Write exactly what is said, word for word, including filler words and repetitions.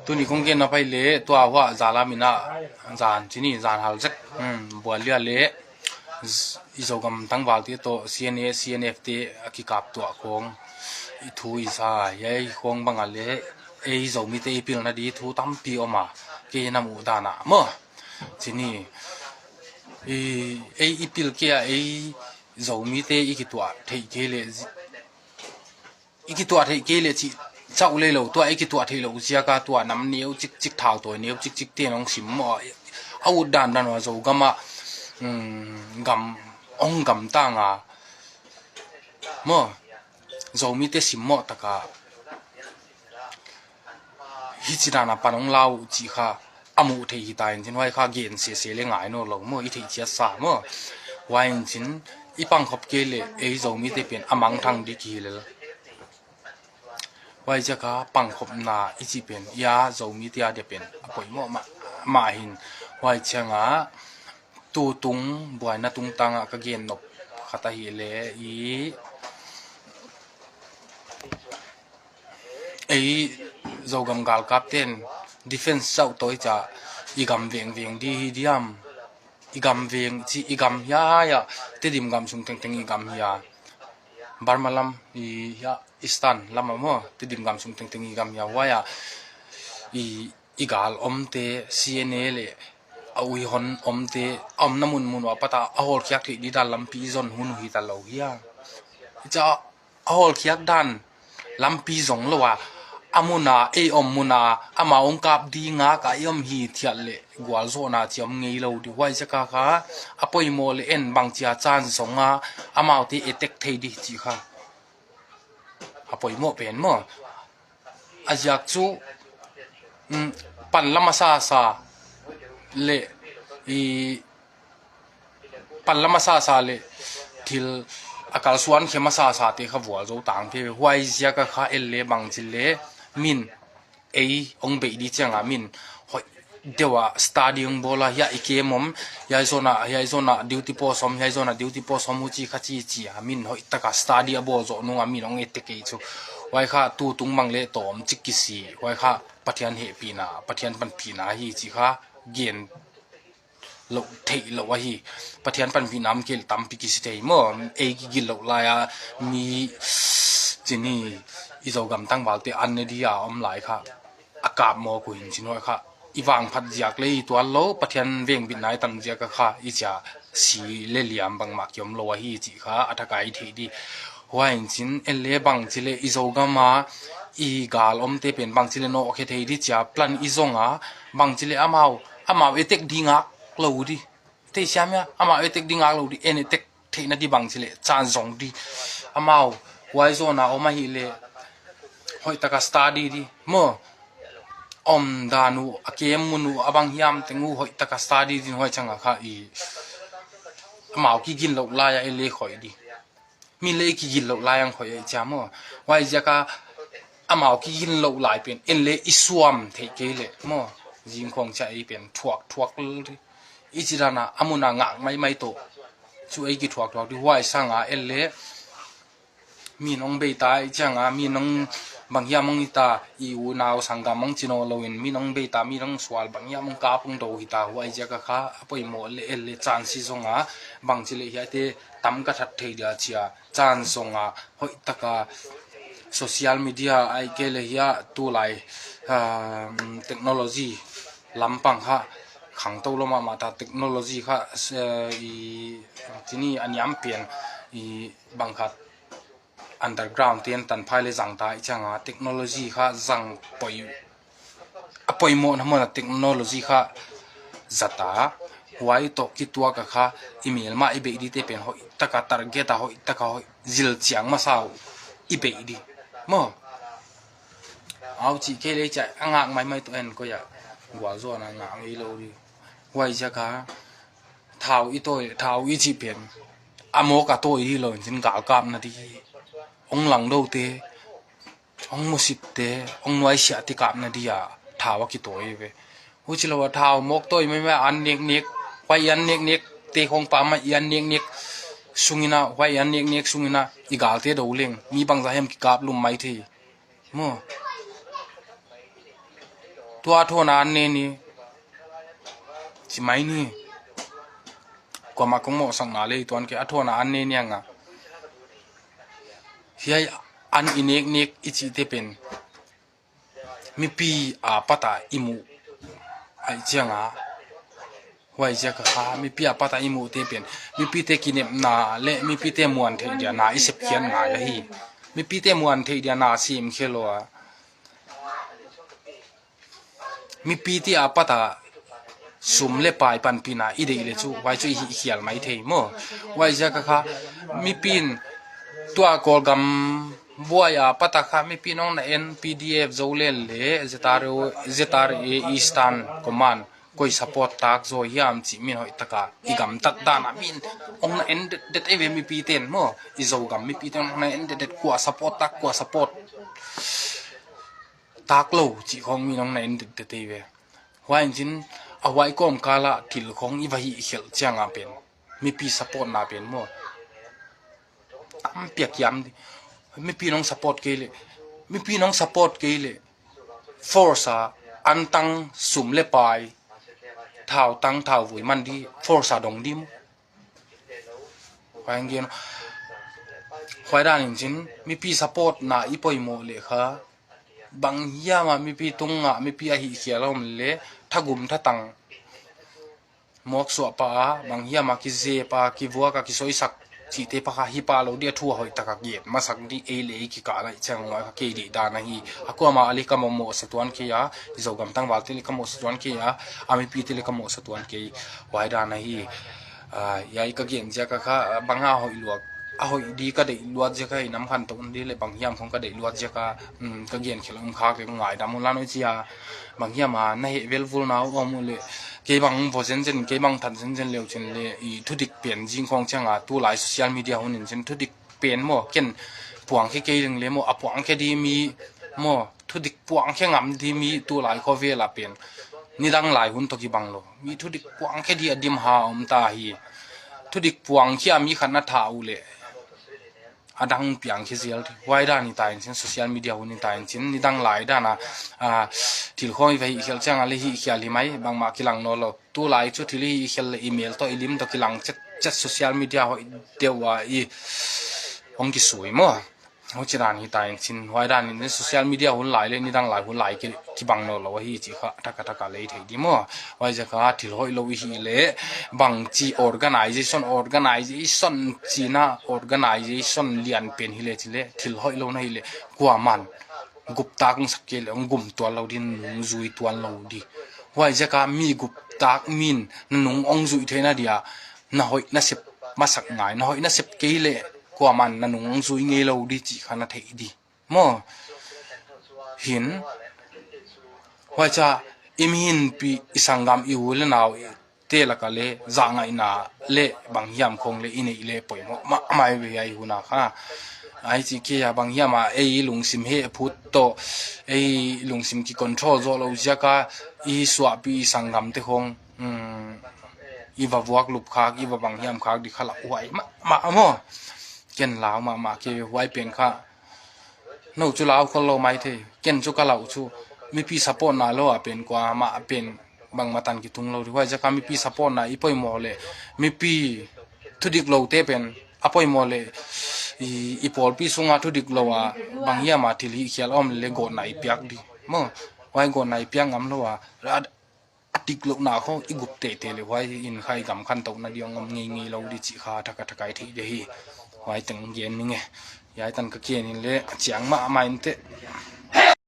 Tuni kong gen na pai le tua hua zala mina zan cini zan hal zek. Hmm, bualia le z-, i Zogam tangval te to C N A, C N F te a kikap tua kong i thu i sa, yai kong banga le ei Zomi te i pilna di thu tampi oma ke na mu dana mo. Cini i, ei i pil ke a ei Zomi te i kituah thei ke le zi-, i kituah theih kei le cih cauh lei lo, tua i kituah theih loh ziaka tua nam neu cikcik, thau tawi neu cikcik ten hong sim maw? A ut dandan uh a Zogam ah, um, gam, hong gamtanga maw? Zomite sim mawh taka hici dana pan hong lau uh cih kha a muh theih hi ta in cin huai kha gen sese le ngai nawn lo maw, i theih ciat sa maw. Huai in cin i pangkhop kei le ei Zomite pen a mangthang dik hi lel. Huai ziaka pangkhopna i cih pen ia Zomite a dia pen a poimawh mah, mah hin huai cianga tutung buaina tungtanga ka gen nop khat ahi le i ei Zogam galkap ten defense cauh tawi ca i gam vengveng di hi diam? I gam veng ci i gam hiaia Tedim gam sung tengteng i gam hia, Burma lam i hia, Eastern lam a maw, Tedim gam sung tengteng i gam hia, huaia i, i gal omte C N A le a uihon omte a omna munmun uh a pata a hawlkhiak theih di dan lampi i zon hun uh hi ta lo hia? I ca a hawlkhiak dan lampi zong lo a, a muna ei om muna amau hong kap dingak a i om hi thiat le gualzawhna ci om ngei lo di. Huai ziaka kha a poimawh le en bangcia can zonga amaute etek thei di cih kha a poimawh pen maw? A ziak cu um, pan lam a sasa le i pan lam a sasa le thil a kalsuan khem a sasa te kha vual zo tang pe ve. Huai ziaka kha el le bangci le min ei hong beih di cianga min hoih deuh a study hong bawla hiah i kem om, hiai zona, hiai zona duty post om, hiai zona duty post om huci kha cici a min hoih taka study a bawl zawh nunga min hong ete kei cu. Huai kha tutung bang le tawm cik kisi, huai kha Pathian hehpihna, Pathian panpihna hi ci kha gen loh theih loh ahi. Pathian panpihna om kei le tampi kisi thei maw? Ei kigil loh lai-a mi cini i Zogam tangvalte an ne di a om lai kha a kap mawk uh hin cin huai kha i vangphat ziak le i tual lo, Pathian vengbitna i tan ziaka kha i cia si le liam bangmah kiom lo ahi cih kha a thaka i theih di. Huai in cin en le bangci le i Zogama i gal omte pen bangci le nawhkhia thei di cia plan i zonga bangci le amau, amau etek dingak lo di. Tei siam ia amau etek dingak lo di, en etek theihna di bangci le can zong di. Amau huai zona om ahi le hoih taka study di maw? Om dan uh, a kem mun uh, a bang hiam teng uh hoih taka study din huai canga kha i amau kigin loh lai-a en le khoih di. Min le i kigin loh lai ang khoih ei cia maw? Huai ziaka amau kigin loh lai pen en le i suam theih kei le maw? Zingkhong cia ei pen thuak thuak lel di. I ci dana a muna ngak maimai tawh cu ei kithuak thuak di. Huai sanga en le min hong beita i cianga min hong bang hiam hong hita, i unau sanggam hong cino loin min hong beita, min hong sual bang hiam hong kap hong do hita. Huai ziaka kha a poimawh le el le can si zonga bangci le hiaite tam ka that thei dia cia can zonga hoih taka social media ai ke le hia tulai, ah, technology lampang kha khangto lo mahmah ta, technology kha, eh, i cini a niam pian i bangkhat underground ten tanphai le zangta i cianga technology kha zang poi a poimawh na mawna technology kha zata huai tawh kituaka kha i melma i beih dite pen hoih taka target a hoih taka hoih zil ciang masa uh i beih di maw? Au cih kei le cia a ngak maimai tawh en koia gualzawhna ngak ngei lo di. Huai ziaka thau i tawi, thau i cih pen a mawk a tawi hi lo in cin galkapna di hong langdote, hong musitte, hong nuaisiahte kapna di a thau a kitawi ve. Huci lo a thau mawk tawi maimai an neknek, huai an neknek te khong pamah i an neknek sungina, huai an neknek sungina i galte do leng mi bangza hem kikap lum mai thei maw? Tua a thuana an ne ni. Ci mai ni. Kuamah kong mawhsakna le i tuan kei a thuana an ne ni anga. Hiai an i neknek i cihte pen mipi a pata i muh aih cianga. Huai ziaka kha mipi a pata i muhte pen mipite kinepna le mipite muan theih dia na i sepkhiat ngai ahi. Mipite muan theih dia na simkhia lo a mipi ti a pata sum le pai panpina i deih le cu huai cu i hihkhial mai thei maw? Huai ziaka kha mipi in tua Kawlgam buai a pata kha mipi nong na en P D F Zoland le Z R A Eastern Command koi support tak zaw hiam cih min hoih taka i gamtat dana min ong na en detdet ei ve mipi ten maw? I Zogam mipi ten ong na en detdet kua support tak kua support tak lo cih khong min ong na en detdet ei ve. Huai in cin a huai kawmkala thil khong i va hihkhelh cianga pen mipi support na pen maw? Tam piak hiam di. Mipi nong support kei le mipi nong support kei le force a antang sum le pai thau tang thau vui man di force a dong di maw? Huai ang gen huai dan in cin mipi support na i poimawh le kha bang hiama mipi tunga mipi a hihkhial om le thagum thatang mawk suah pa a bang hiama kizepa kivuaka kisoisak cihte pa kha hi pa lo di a thu a hoih taka gen masak di ei le ei kikah laih ciang huai kha kei deih dan ahi. A kuama a le ka mawhmawh sa tuan kei a i Zogam tangvalte le ka mawh sa tuan kei a a mipite le ka mawh sa tuan kei huai dan ahi. Hiai ka gen ziaka kha banga hoih luak a hoih di ka deih luat ziaka i nam khan toh di le bang hiam khong ka deih luat ziaka ka gen khel om khak le ka ngaidam uh la noi cia. Bang hiama na heh velvulna uh om uh le kei bang vo zenzen kei bang that zenzen leu cin le i thudik pen zing khong cianga tulai social media hun in cin thudik pen maw ken puangkhe kei ling le maw a puangkhe di mi maw thudik puangkhe ngam di mi tulai khawvela pen nidang lai hun tawh kibang lo mi thudik puangkhe di a dim ha om ta hi. Thudik puangkhe a mi khat na tha uh le a dang piangkhe zial di huai dan hi ta in cin social media hun hi ta in cin nidang lai dana thil khong i va hihkhial cianga le hihkhial hi mai bangmah kilang naw lo. Tulai cu thil i hihkhial le email tawh i lim tawh kilang cetcet social media hoih deuh a i hong kisui maw? Huci dan hi ta in cin huai dan in social media hun lai le nidang lai hun lai kibang naw lo ahi cih kha thakhathakha lei thei di maw? Huai ziaka thil hoih lo i hih le bangci organization organization cina organization lian pen hi le ci le thil hoih lo na hi le kuaman guptak sak kei le hong gum tuan lo di nung zui tuan lo di. Huai ziaka mi guptak min na nung hong zuih theihna dia na hoih na sep masak ngai na hoih na sep kei le kuaman na nung hong zui ngei lo di cih kha na theih di maw? Hin huai ca i mihinpi i sanggam i u le nau i te laka le zahngaihna le bang hiam khong le i neih le poimawh mahmah ve ai huna kha. Ai ci kei a bang hiama ei lungsim he phut tawh ei lungsim ki control zawh lo ziaka i suahpi i sanggamte khong i va vuak lup khak i va bang hiam khak di kha lauhuai mahmah maw? Ken lau mahmah kei ve huai pen kha. No cu lau khol lo mai thei ken cu ka lau cu mipi support na lo a pen kuamah a pen bangmah tan kitung lo di huai ziaka mipi support na i poimawh le mipi thudik lote pen a poimawh le i pawlpi sunga thudik lo a bang hiama thil hihkhial a om le gawtna i piak di maw? Huai gawtna i piak ngam lo a a dik lohna kho i gup teitei le huai in kha i gam khantohna di hong om ngeingei lo di cih kha thakhathakha i theih di hi. Huai teng gen ning e. Hiai tan ka kian in le a ciang mahmah in teh.